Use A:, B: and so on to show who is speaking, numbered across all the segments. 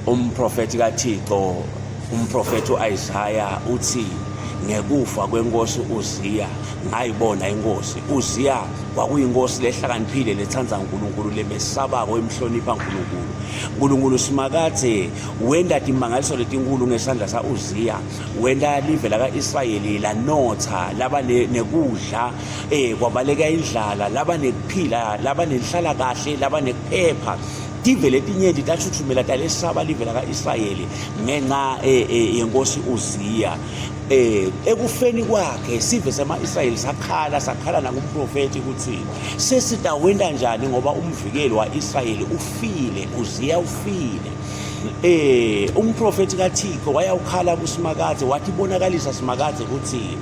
A: Umprofethi kaThixo, umprofethi uIsaya uthi ngekufa kwenkosi uZiya ngayibona inkosi uZiya kwakuyinkosi lehlakaniphile letsandza uNkulunkulu lebesabako imhlonipha uNkulunkulu uNkulunkulu simakadze wenta timangaliso letinkulu ngesandla sa-Uziya wenta live laka-Israyeli lanotha laba nekudla eh kwabaleka indlala laba nekuphila laba nenhlalakahle laba nekuphepha tive letinyenti tashuthumela talesaba live laka-Israyeli ngenxa eh, eh, yenkosi Uziya eh ekufeni kwakhe sive sema-Israyeli sakhala sakhala nakumprofethi ukuthi sesitawenta njani ngoba umvikeli wa-Israyeli ufile Uziya ufile eh umprofethi kaThixo wayawukhala kuSimakadze wathi bonakalisa Simakadze ukuthi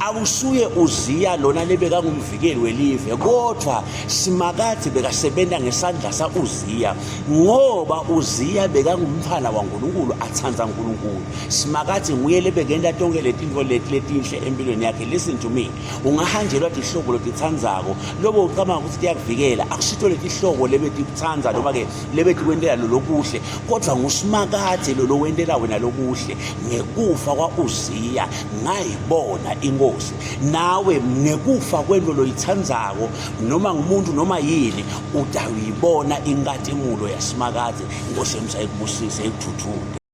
A: awusuye Uziya lona lebekangumvikeli welive kodwa Simakadze bekasebenta ngesandla sa-Uziya ngoba Uziya bekangumntfwana waNkulunkulu atsandza uNkulunkulu Simakadze nguye lebekenta tonke letintfo leti letinhle empilweni yakhe listen to me ungahanjelwa tihlobo lotitsandzako lobo ucabanga ukuthi tiyakuvikela akusito letihlobo lebetikutsandza noma-ke lebetikwentela lolokuhle kodwa ngusimakadze lolowentela wena lokuhle ngekufa kwa-uziya ngayibona inkosi nawe ngekufa kwento loyitsandzako noma ngumuntu noma yini utawuyibona inkatimulo yasimakadze inkosi yemsa ikubusise ikudvudvute.